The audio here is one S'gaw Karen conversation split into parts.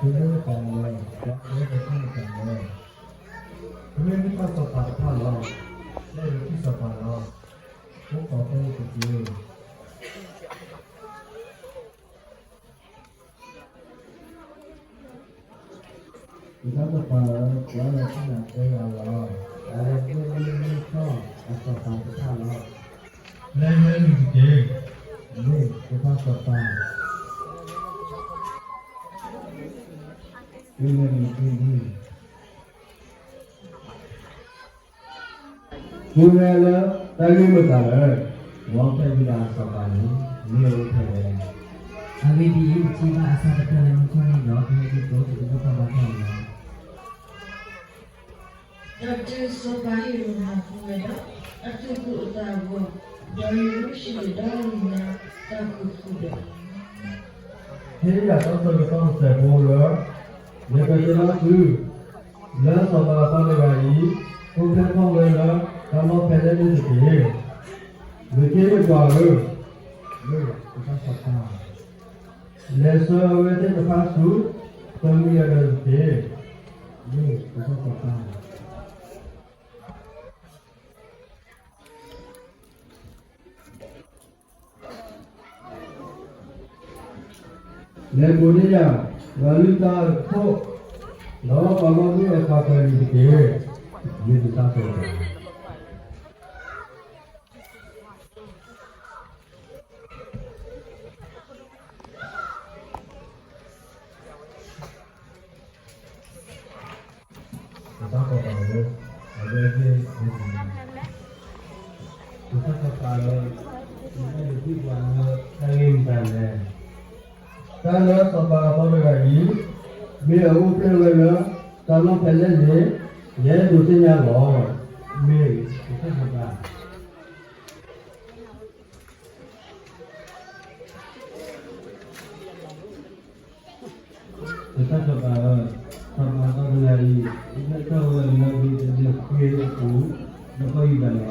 မ့ၢ်တၢ်လၢ ပှၤလၢပတၢ်လၢ ပမ့ၢ်မ့ၢ်တၢ်စီၤပၤတဖၣ်လီၤ. လၢယထံၣ်စီၤပၤလီၤ. အိၣ်ခိးဖဲအံၤတက့ၢ်. ယတၢ်စီၤပၤဧၢ, ပှၤလၢထံၣ်နၤတဲယၤလီၤ. တၢ်လၢမ့ၢ်မ့ၢ်မ့ၢ်ထီၣ်အစီၤပၤတဖၣ်လီၤ. လဲၤဟဲနုာ်တက့ၢ်. မ့ၢ်ပတၢ်စီၤပၤ မ့ၢ်မ့ၢ်မ့ၢ်မ့ၢ် ပူၤဖျဲးလၢတၢ်ဂ့ၢ်မိၢ်ပှၢ်လၢ မ်ဖဲဒၣ်အစီၤပၤန့ၣ် မ့ၢ်အအိၣ်ဖဲလဲၣ်. အဂ့ၢ်ဒ်အံၤ, ပထံၣ်ဘၣ်အစၢ်တဖၣ်လၢမူခိၣ်န့ၣ်ဒီး ပဟဲဒ်သိးပကဒိၣ်ထီၣ်ဘၣ်ထီၣ်န့ၣ်လီၤ. ဒီးတုၤစီၤပၤဟ့ၣ်လီၤနၤပူၤဝဲဒၣ် အသူၣ်ကိၢ်အသးဂီၤ, ဒီးယရူၤၡလ့ၣ်ဒီလံၤနၤတၢ်ဃူဃူဒီး ဟ့ၣ်ယၤတၢ်ဆၢကတီၢ်စဲးဖိလၢ ယကတဲဘၣ်သု လၢစီၤပၤအသီတဂၤအံၤ အိၣ်ဖျဲၣ်ထီၣ်ဝဲလၢတၢ်လီၢ်ဖဲလဲၣ်န့ၣ်တက့ၢ်. မ့ၢ်က့ၤမ့ၢ်ပှၤဧၢ, မ့ၢ်ပတၢ်စီၤပၤ, လဲၤဆှၢအဝဲသ့ၣ်တဖၣ်ဆူ သၢမံၤအဒၢးတက့ၢ်. မ့ၢ်ပတၢ်စီၤပၤ လဲၤကိးန့ၢ်ယၤ ပှၤလုၢ်တၢ်အခိၣ် ဒီးပှၤဂီၢ်မုၢ်အခွါခွဲးန့ၣ်တက့ၢ်. မ့ၢ်ပတၢ်စီၤပၤ ပတၢ်စီၤပၤလၢ အဝဲသ့ၣ် ပတၢ်စီၤပၤလၢ ပတၢ်ယုၢ်ပှၤလၢ တၢ်ဂ့ၢ်မတၤလဲၣ်. တၢ်လၢစီၤပၤအသီတဂၤအံၤ မ့ၢ်အအိၣ်ဖျဲၣ်ဝဲလၢ တၢ်လီၢ်ဖဲလဲၣ်န့ၣ် ယအဲၣ်ဒိးသ့ၣ်ညါလီၤ. မ့ၢ်ပတၢ်စီၤပၤ ပတၢ်စီၤပၤဧၢ, စီၤပၤအသီတဂၤအံၤ အိၣ်ဖျဲၣ်ထီၣ်ဝဲလၢမ့ၢ်တဒုးဃ့အပူၤ ဒီးကီၢ်ယူဒၤလီၤ. အဂ့ၢ်ဒ်အံ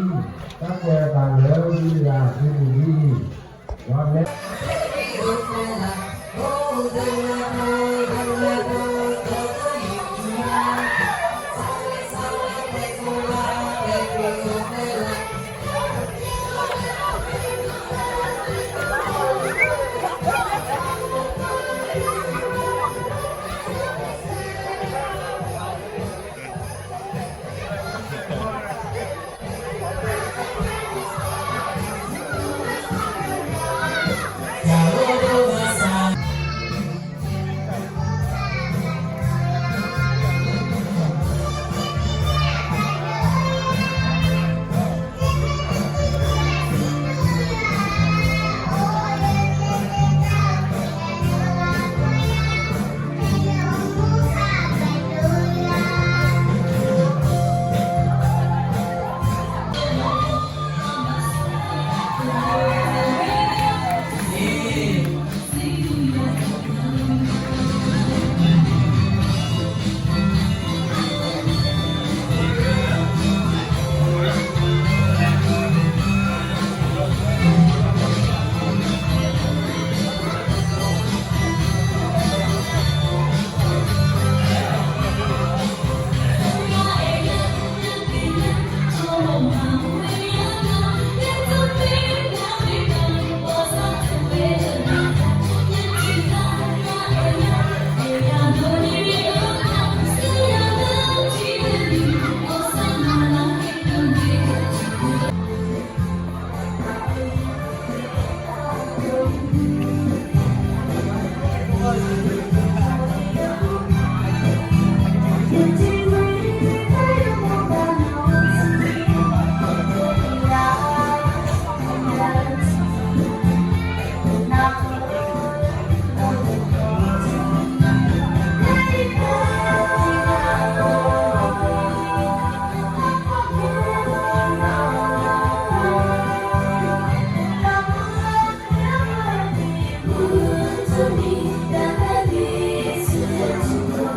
ၤ, တၢ်ကွဲးအသးလၢမုၢ်တဂၤအစုပူၤဒ်အံၤ, ဒီးမ့ၢ်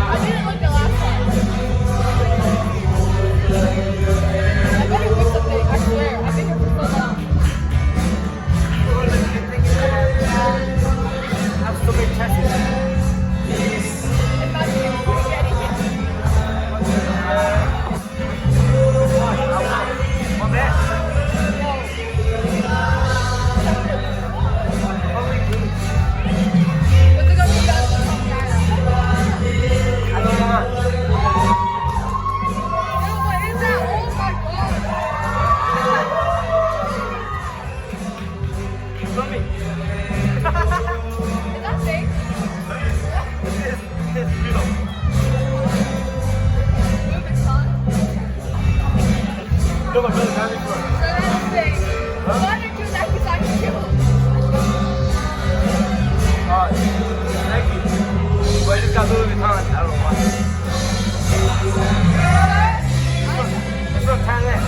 I didn't look the last time. I better do something, I swear. I've been here for so long. I have so many tests. It's not even getting it. Is that fake? It's real. Look, my brother got me for it. So that's fake. Huh? Why did you like this on YouTube? Uh, thank you. But you just got Louis Vuitton. I don't know why. It's from Thailand.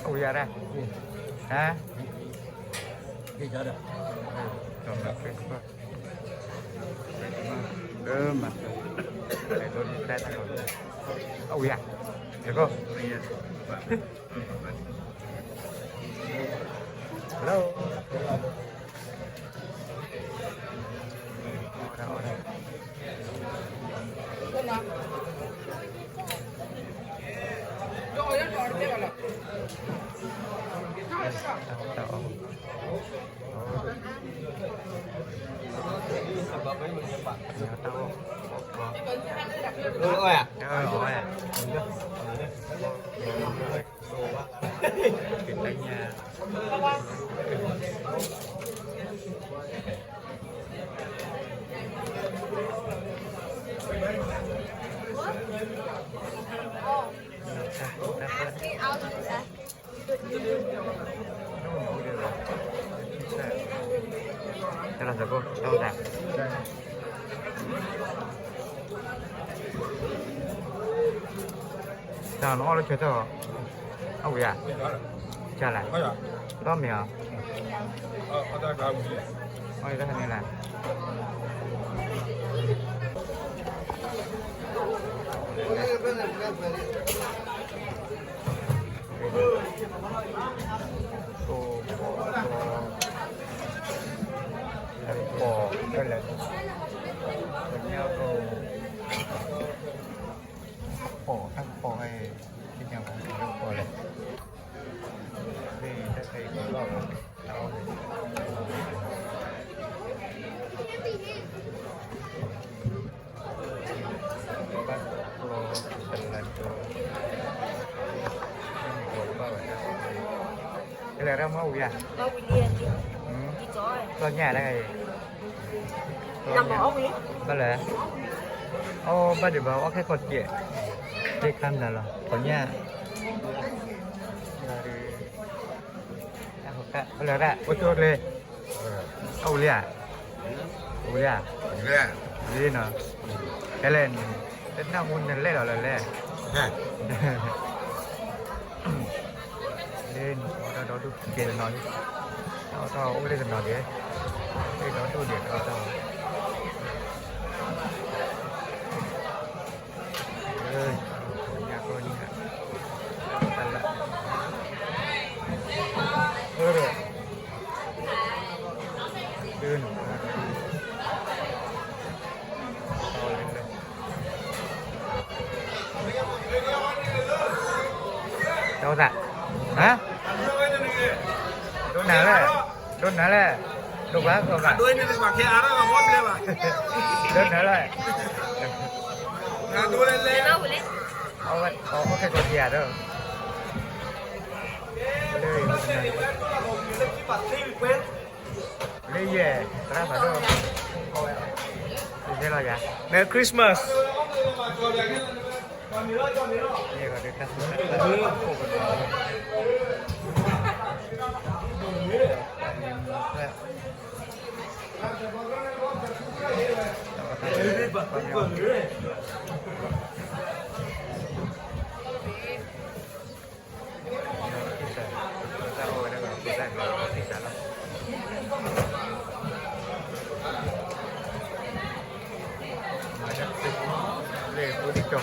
Ui, à đây. Hả? Ơ, mà. Ui, à. Được không? Hello. Tao nó lo khe tao. Ơ, ui à. Chà là. Đó mày hả? Ơ, đó là. Ủa, thằng Phò hay, cái nhà của thằng Phò này. ကလဲၤရၢမီၢ်ဝံၤဧါ, သီညါတဂၤအံၤ, ဘၣ်လဲၣ်, အိၣ်ဘၣ်ဒံးဘၣ် အီၣ်ခဲကီးကဲး, သ့ခါမနုၤလီၤ သီညါ, ဘၣ်လဲၣ်ဒၣ် အိၣ်ဆိၣ်လၢ အအိၣ်လံဧါ, အိၣ်လံဧါ, လံနီၤ, ကဲလဲၣ်န့ၣ်, တနၢ်ဟူနလဲၣ်လီၤလၢလဲၣ်, လၢန့ၣ် အီၣ်တၢ်ဒီဒူၣ်ကဲတနီၤလံ, တၢ်အီၣ်တၢ်အီအိၣ်လၢတနီၤဒဲး, လၢဒီဒူၣ်ဒဲးတၢ်အီၣ်တၢ်အီ ညါကီၢ်ညါ, တၢ်လၢ, အၢ, ဒ်န့ၣ်, တၢ်အီၣ်လၢလၢ, တၢ်အိၣ်သး, ဟါ, ဒိၣ်နၤလဲၣ်, ဒိၣ်နၤလဲၣ်, ဒိၣ်ဘၣ်ကီဘၣ်, ဒိၣ်နၤလဲၣ်, အဝဲ အီၣ်ခဲကီးကဲးဒီး လၢ လၢယဲၢ် သရၣ်ဖးဒိၣ်, တဲလီၤယၤ Merry Christmas.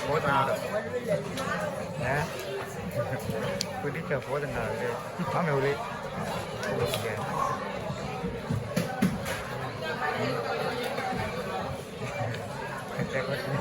ဖုဒံကၠီၤဖိတနီၤဒီး, ဖုဒံကၠီၤဖိတနီၤဒီး, မ့ၢ်ဝံၤလံ, တဲကီး တဲကီး